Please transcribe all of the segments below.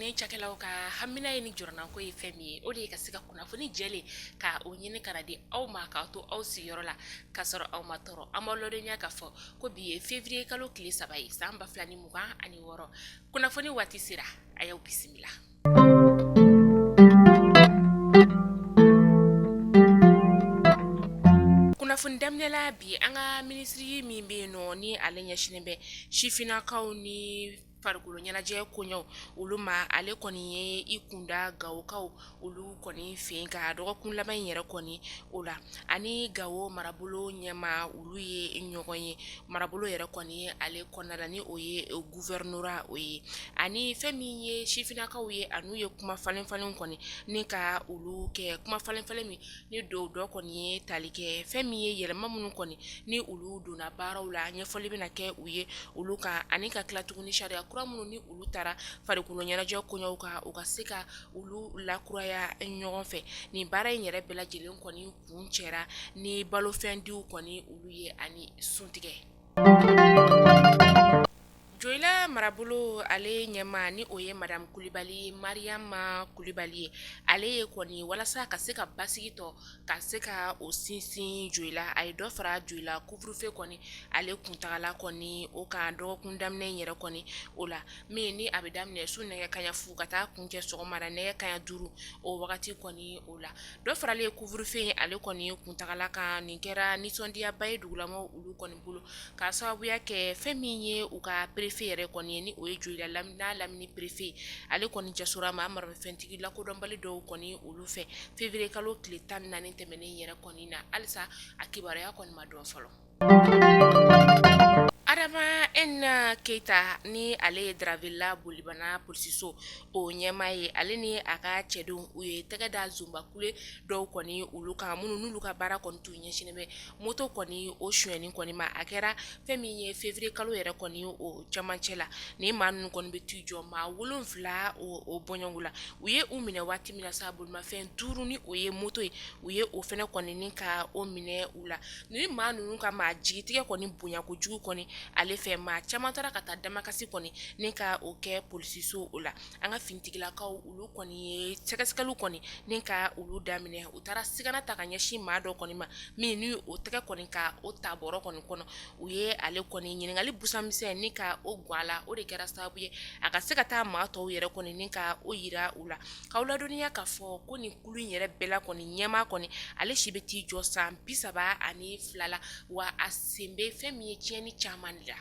Kunnafoni cakɛlaw ka hamina ye ni jɔrɔnako ye fɛn min ye, o de ye ka se ka kunnafoni jɛlen ka o ɲini ka na di aw ma k'aw to aw sigiyɔrɔ la k'a sɔrɔ aw ma tɔɔrɔ. An b'aw ladɔnniya k'a fɔ ko bi ye février kalo tile 3 ye san 2026. Kunnafoni waati sera, a y'aw bisimila. Kunnafoni daminɛ la bi, an ka minisiri min bɛ yen nɔ ni ale ɲɛsinnen bɛ sifinnakaw ni farikolo ɲɛnajɛ koɲɛw olu ma, ale kɔni ye i kunda Gawokaw olu kɔni fɛ yen ka dɔgɔkun laban in yɛrɛ kɔni o la, ani Gawo marabolo ɲɛmaa olu ye ɲɔgɔn ye marabolo yɛrɛ kɔni ale kɔnɔna la, ni o ye gouvernorat o ye, ani fɛn min ye sifinnakaw ye, an'u ye kuma falen falen kɔni ni ka olu kɛ, kuma falen falen min ni dɔw dɔ kɔni ye tali kɛ fɛn min ye yɛlɛma minnu kɔni ni olu donna baaraw la, ɲɛfɔli bɛna kɛ u ye olu kan, ani ka tila tuguni sariya kura minnu ni olu taara farikolo ɲɛnajɛ koɲɛw kan, u ka se ka olu lakuraya ɲɔgɔn fɛ. Nin baara in yɛrɛ bɛɛ lajɛlen kɔni kuncɛra ni balofɛndiw kɔni olu ye ani suntigɛ. Joyila marabolo ale ɲɛmaa ni o ye madame Kulibali Mariama Kulibali ye, ale ye kɔni walasa ka se ka basigi tɔ ka se ka o sinsin Joyila, a ye dɔ fara Joyila couvre-feu kɔni ale kuntagala kɔni o kan dɔgɔkun daminɛ in yɛrɛ kɔni o la, min ni a bɛ daminɛ su nɛgɛ kanɲɛ fu ka taa kuncɛ sɔgɔmada nɛgɛ kanɲɛ 5 o wagati kɔni o la. Dɔ faralen couvre-feu ale kɔni kuntagala kan, nin kɛra nisɔndiyaba ye dugulamɔgɔw olu kɔni bolo, k'a sababuya kɛ fɛn min ye u ka préfet yɛrɛ kɔni ye, ni o ye Joyila n'a lamini préfet, ale kɔni jasora maa maramafɛntigi lakodɔnbali dɔw kɔni olu fɛ février kalo tile 14 tɛmɛnen yɛrɛ kɔni na. Halisa a kibaruya kɔni ma dɔn fɔlɔ. Adama N Keyita ni ale ye Daravela Bolibana polisiso o ɲɛmaa ye, ale ni a ka cɛdenw u ye tɛgɛ da zonbakule dɔw kɔni olu kan, minnu n'olu ka baara kɔni tun ɲɛsinnen bɛ moto kɔni o sonyɛni kɔni ma. A kɛra fɛn min ye février kalo yɛrɛ kɔni o camancɛ la. Nin maa ninnu kɔni bɛ t'i jɔ maa 7 o bɔɲɔgɔn la. U ye u minɛ waati min na sa, bolimafɛn 5 ni o ye moto ye, u ye o fana kɔni ni ka o minɛ u la. Nin maa ninnu ka maa jigitigɛ kɔni bonya kojugu kɔni ale fɛ, maa caman taara ka taa damakasi kɔni ni ka o kɛ polisiso o la. An ka finitigilakaw olu kɔni ye sɛgɛsɛgɛliw kɔni ni ka olu daminɛ. U taara sigana ta ka ɲɛsin maa dɔ kɔni ma min ni o tɛgɛ kɔni ka o ta bɔrɔ kɔni kɔnɔ. U ye ale kɔni ɲininkali busamisɛn ni ka o gan a la, o de kɛra sababu ye a ka se ka taa maa tɔw yɛrɛ kɔni ni ka o yira u la. K'aw ladɔnniya k'a fɔ ko nin kulu in yɛrɛ bɛɛ la kɔni ɲɛmaa kɔni, ale si bɛ t'i jɔ san 32 la, wa a sen bɛ fɛn min ye tiɲɛni caman de la.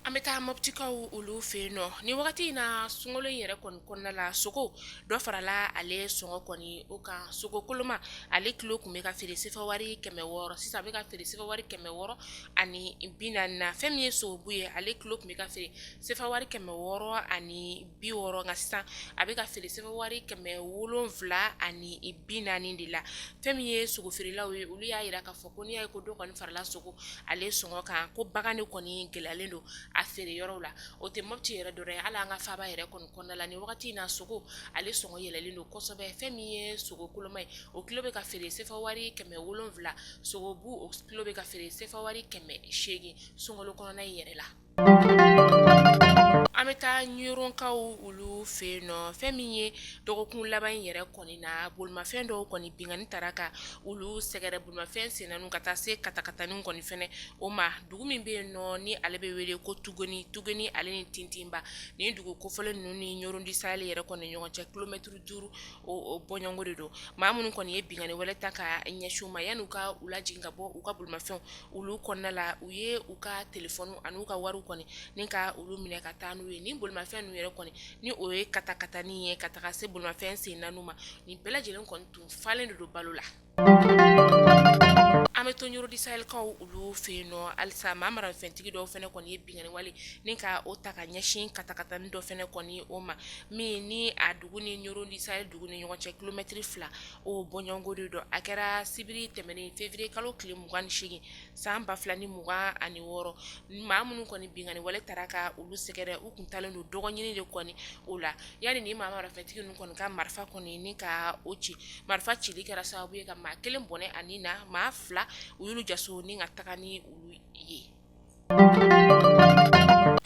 An bɛ taa Mɔptikaw olu fɛ yen nɔ ni wagati in na. Sunkalo in yɛrɛ kɔni kɔnɔna la, sogo dɔ farala ale sɔngɔ kɔni o kan. Sogo koloma ale kilo tun bɛ ka feere sefa wari 600, sisan a bɛ ka feere sefa wari 640 na. Fɛn min ye sogobu ye, ale kilo tun bɛ ka feere sefa wari 660, nka sisan a bɛ ka feere sefa wari 740 de la. Fɛn min ye sogo feerelaw ye, olu y'a jira k'a fɔ ko n'i y'a ye ko dɔ kɔni farala sogo ale sɔngɔ kan, ko bagan de kɔni gɛlɛyalen don a feere yɔrɔw la. O tɛ Mɔpti yɛrɛ dɔrɔn ye, hali an ka faaba yɛrɛ kɔni kɔnɔna la, nin wagati in na sogo ale sɔngɔ yɛlɛlen don kosɛbɛ. Fɛn min ye sogo koloma ye, o kilo bɛ ka feere sefa wari 700, sogobu o kilo bɛ ka feere sefa wari 800 sunkalo kɔnɔna in yɛrɛ la. An bɛ taa Ɲɔrɔnkaw olu fɛ yen nɔ. Fɛn min ye dɔgɔkun laban in yɛrɛ kɔni na, bolimafɛn dɔw kɔni binkanni taara ka olu sɛgɛrɛ, bolimafɛn sen naani ka taa se katakatanin kɔni fɛnɛ o ma. Dugu min bɛ yen nɔ ni ale bɛ wele ko Tuguni, Tuguni ale ni Tintinba, nin dugu kofɔlen ninnu ni Ɲɔrɔn du Sahel yɛrɛ kɔni ɲɔgɔn cɛ kilomɛtiri 5 o bɔɲɔgɔnko de don. Maa minnu kɔni ye binkanni wɛrɛ ta ka ɲɛsin u ma, yanni u ka u lajigin ka bɔ u ka bolimafɛnw olu kɔnɔna la, u ye u ka telefɔni ani u ka wariw kɔni ni ka olu minɛ ka taa n'u ye. Nin bolimafɛn ninnu yɛrɛ kɔni ni o ye katakatanin ye ka taga se bolimafɛn sen naani ma, nin bɛɛ lajɛlen kɔni tun falen de don balo la. An bɛ to Ɲɔrɔ du Sahelkaw olu fɛ yen nɔ halisa. Maa maramafɛntigi dɔw fana kɔni ye binkanni wale ni ka o ta ka ɲɛsin katakatanin dɔ fana kɔni o ma, min ni a dugu ni Ɲɔrɔ du Sahel dugu ni ɲɔgɔn cɛ kilomɛtiri 2 o bɔɲɔgɔnko de don. A kɛra sibiri tɛmɛnen février kalo tile 28 san 2026. Maa minnu kɔni binkanni wale taara ka olu sɛgɛrɛ, u tun taalen don dɔgɔ ɲini de kɔni o la, yanni ni maa maramafɛntigi ninnu kɔni ka marifa kɔni ni ka o ci. Marifa cili kɛra sababu ye ka maa kelen bɔnɛ a ni na, maa 2 u y'olu jaso ni ka taga ni olu ye.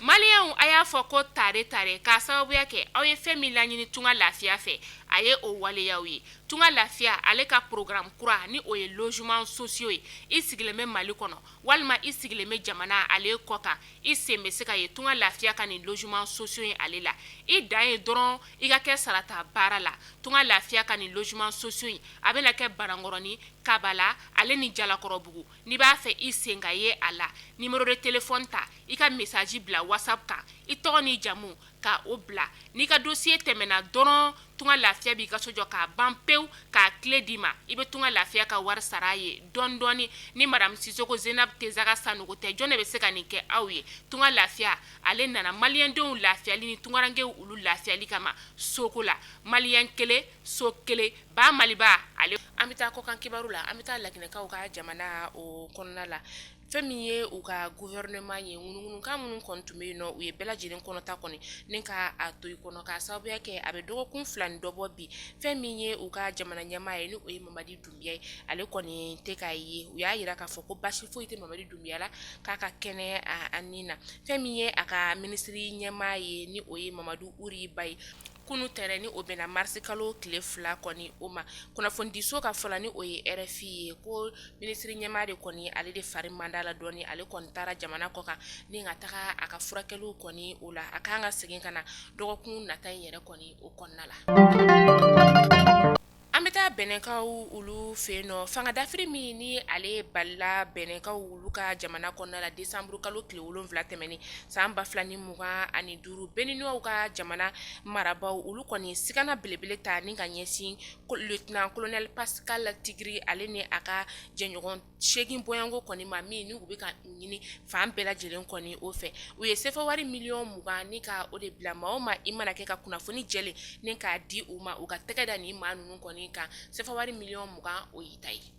Maliyɛnw, Maliyɛnw, a y'a fɔ ko tare tare, k'a sababuya kɛ aw ye fɛn min laɲini Tunga Lafiya fɛ, a ye o waleyaw ye. Tunga Lafiya ale ka programme kura, ni o ye logement sociaux ye, i sigilen bɛ Mali kɔnɔ walima i sigilen bɛ jamana ale kɔ kan, i sen bɛ se ka ye Tunga Lafiya ka nin logement sociaux ye ale la. I dan ye dɔrɔn i ka kɛ sarata baara la. Tunga Lafiya ka nin logement sociaux in, a bɛna kɛ Banankɔrɔni, Kabala ale ni Jalakɔrɔbugu. N'i b'a fɛ i sen ka ye a la, numéro de téléphone ta, i ka message bila WhatsApp kan, i tɔgɔ ni jamu ka o bila. N'i ka dossier tɛmɛna dɔrɔn, Tunga Lafiya b'i ka so jɔ k'a ban pewu, k'a clé d'i ma. I bɛ Tunga Lafiya ka wari sara a ye dɔɔni dɔɔni. Ni madame Sisoko Zenab Tezaga Sanogo tɛ, jɔn de bɛ se ka nin kɛ aw ye? Tunga Lafiya ale nana maliyɛndenw lafiyali ni tungarankew olu lafiyali kama soko la. Maliyɛn kelen, so kelen, ba Maliba ale. An bɛ taa kɔkan kibaru la. An bɛ taa Laginɛkaw ka jamana o kɔnɔna la. Fɛn min ye u ka gouvernement ye, ŋunuŋunukan minnu kɔni tun bɛ yen nɔ, u ye bɛɛ lajɛlen kɔnɔta kɔni ni ka a to i kɔnɔ, k'a sababuya kɛ a bɛ dɔgɔkun 2 ni dɔ bɔ bi. Fɛn min ye u ka jamana ɲɛmaa ye, ni o ye Mamadi Dunbiya ye, ale kɔni tɛ k'a ye. U y'a jira k'a fɔ ko basi foyi tɛ Mamadi Dunbiya la, k'a ka kɛnɛ a ni na. Fɛn min ye a ka minisiri ɲɛmaa ye, ni o ye Mamadu Uri Ba ye, kunu tɛnɛn, ni o bɛnna marisi kalo tile 2 kɔni o ma, kunnafonidiso ka fɔ la, ni o ye RFI ye, ko minisiri ɲɛmaa de kɔni, ale de fari man d'a la dɔɔni. Ale kɔni taara jamana kɔ kan ni ka taga a ka furakɛliw kɔni o la. A kan ka segin ka na dɔgɔkun nata in yɛrɛ kɔni o kɔnɔna la. An bɛ taa Bɛnɛnkaw olu fɛ yen nɔ. Fanga dafiri min ni ale balila Bɛnɛnkaw olu ka jamana kɔnɔna la décembre kalo tile 7 tɛmɛnen san 2025, Beninɔw ka jamana marabaaw olu kɔni sigana belebele ta ni ka ɲɛsin lieutenant colonel Pascal Tigri ale ni a ka jɛɲɔgɔn 8 bɔɲɔgɔnko kɔni ma, min ni u bɛ ka ɲini fan bɛɛ lajɛlen kɔni o fɛ. U ye sefa wari miliyɔn 20 ni ka o de bila maa o maa i mana kɛ ka kunnafoni jɛlen ni k'a di u ma, u ka tɛgɛ da nin maa ninnu kɔni kan, sefa wari miliyɔn 20, o y'i ta ye.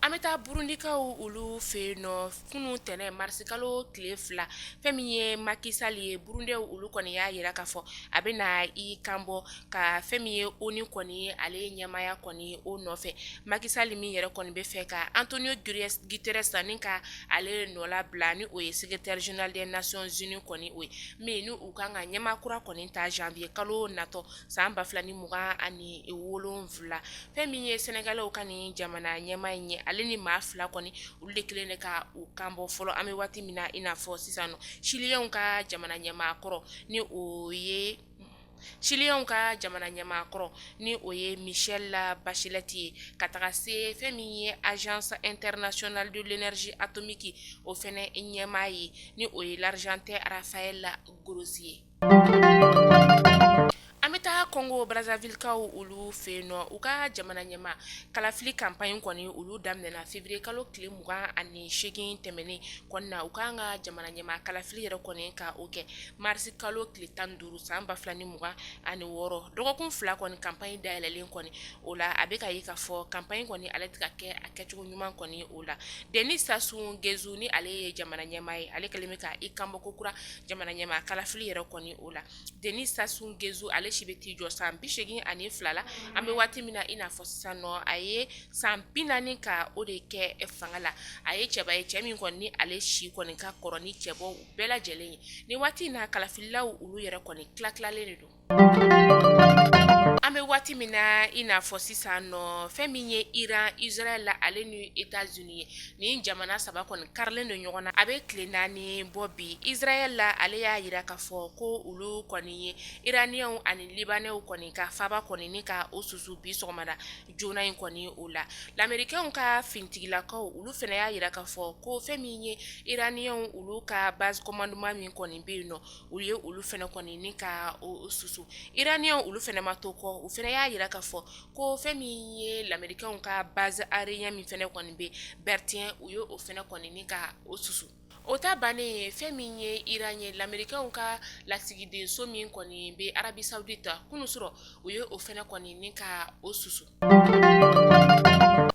An bɛ taa Burundikaw olu fɛ yen nɔ. Kunun tɛnɛn marisi kalo tile 2, fɛn min ye Macky Sall ye, Burundɛw olu kɔni y'a jira k'a fɔ a bɛ na i kanbɔ ka fɛn min ye ONU kɔni ale ɲɛmaaya kɔni o nɔfɛ. Macky Sall min yɛrɛ kɔni bɛ fɛ ka Antonio Guterres ni ka ale nɔlabila, ni o ye secrétaire général des Nations Unies kɔni o ye, min ni u kan ka ɲɛmaa kura kɔni ta janvier kalo natɔ san 2027. Fɛn min ye Sɛnɛgalɛw ka nin jamana ɲɛmaa in ye, ale ni maa 2 kɔni olu de kelen de ka u kanbɔ fɔlɔ. An bɛ waati min na i n'a fɔ sisan nɔ, Chilienw ka jamana ɲɛmaa kɔrɔ, ni o ye Chilienw ka jamana ɲɛmaa kɔrɔ, ni o ye Michelle Bachelet ye, ka taga se fɛn min ye Agence internationale de l'énergie atomique o fɛnɛ ɲɛmaa ye, ni o ye l'Argentin Rafael Grossi ye. An bɛ taa Congo Brazzavillekaw olu fɛ yen nɔ. U ka jamana ɲɛmaa kalafili campagne kɔni olu daminɛna février kalo tile 28 tɛmɛnen kɔni na. U kan ka jamana ɲɛmaa kalafili yɛrɛ kɔni ka o kɛ mars kalo tile 15 san 2026. Dɔgɔkun 2 kɔni campagne dayɛlɛlen kɔni o la, a bɛ ka ye k'a fɔ campagne kɔni ale tɛ ka kɛ a kɛcogo ɲuman kɔni o la. Denis Sassou Nguesso, ni ale ye jamana ɲɛmaa ye, ale kɛlen bɛ ka i kanbɔ ko kura jamana ɲɛmaa kalafili yɛrɛ kɔni o la. Denis Sassou Nguesso ale si bɛ t'i jɔ san 82 la an bɛ waati min na i n'a fɔ sisan nɔ. A ye san 40 ka o de kɛ fanga la. A ye cɛba ye, cɛ min kɔni ni ale si kɔni ka kɔrɔ ni cɛbaw bɛɛ lajɛlen ye. Ni waati in na, kalafililaw olu yɛrɛ kɔni tila-tilalen de don. An bɛ waati min na i n'a fɔ sisan nɔ, fɛn min ye Iran, Israël ale ni États-Unis ye, nin jamana saba kɔni karilen don ɲɔgɔn na. A bɛ tile 4 bɔ bi, Israël la ale y'a jira k'a fɔ ko olu kɔni ye Iranienw ani Libanɛw kɔni ka faaba kɔni ni ka o susu bi sɔgɔmada joona in kɔni o la. Lamerikɛnw ka finitigilakaw olu fana y'a jira k'a fɔ ko fɛn min ye Iranienw olu ka base commandement min kɔni bɛ yen nɔ, u ye olu fana kɔni ni ka o susu. Iranienw olu fana ma to kɔ, u fana y'a jira k'a fɔ ko fɛn min ye lamerikɛnw ka base aérien min fana kɔni bɛ Bertier, u ye o fana kɔni ni ka o susu. O ta bannen ye, fɛn min ye Iran ye, lamerikɛnw ka lasigidenso min kɔni bɛ Arabie Saoudite, kunun surɔ u ye o fana kɔni ni ka o susu.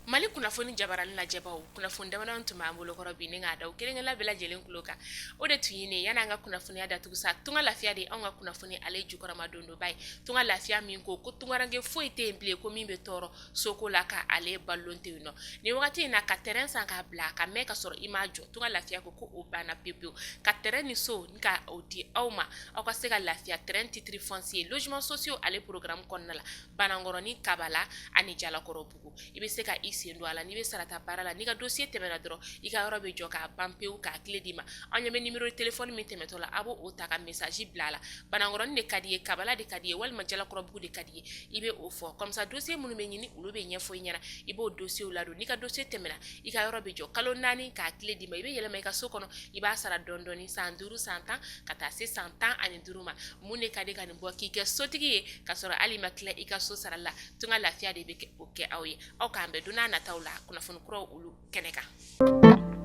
Mali kunnafoni. Kunnafoni jabarani lajɛbaw, kunnafoni damadɔ tun b'an bolokɔrɔ bi ni k'a da kelenkelen bɛɛ lajɛlen tulo kan, o de tun ye nin. Yanni an ka kunnafoniya datugu sa, Tunga Lafiya de anw ka kunnafoni ale jukɔrɔma dondoba ye. Tunga Lafiya min ko ko tungaranke foyi tɛ yen bilen ko min bɛ tɔɔrɔ soko la ka ale balo tɛ yen nɔ nin wagati in na, ka terrain san k'a bila ka mɛn ka sɔrɔ i m'a jɔ. Tunga Lafiya ko ko o banna pewu pewu, ka terrain ni so ka o di aw ma, aw ka se ka lafiya. Terrain titre foncier, logement sociaux ale programme kɔnɔna la, Banankɔrɔni, Kabala ani Jalakɔrɔbugu, i bɛ se ka i sen don a la. N'i bɛ sarata baara la, n'i ka dossier tɛmɛna dɔrɔn, i ka yɔrɔ bɛ jɔ k'a ban pewu k'a clé d'i ma. Aw ɲɛ bɛ numéro téléphone min tɛmɛtɔ la, a b'o ta ka message bila a la. Banankɔrɔni de ka di i ye, Kabala de ka di i ye, walima Jalakɔrɔbugu de ka di i ye, i bɛ o fɔ. Comme ça dossier minnu bɛ ɲini, olu bɛ ɲɛfɔ i ɲɛna, i b'o dossier ladon. N'i ka dossier tɛmɛna, i ka yɔrɔ bɛ jɔ kalo 4 k'a clé d'i ma, i bɛ yɛlɛma i ka so kɔnɔ, i b'a sara dɔɔni dɔɔni, san 5, san 10, ka taa se san 15 ma. Mun de ka di ka nin bɔ k'i kɛ sotigi ye ka sɔrɔ hali ma tila i ka so sara la? Tunga Lafiya de bɛ o kɛ aw ye. Aw k'an bɛn don n'a nataw la kunnafoni kuraw olu kɛnɛ kan.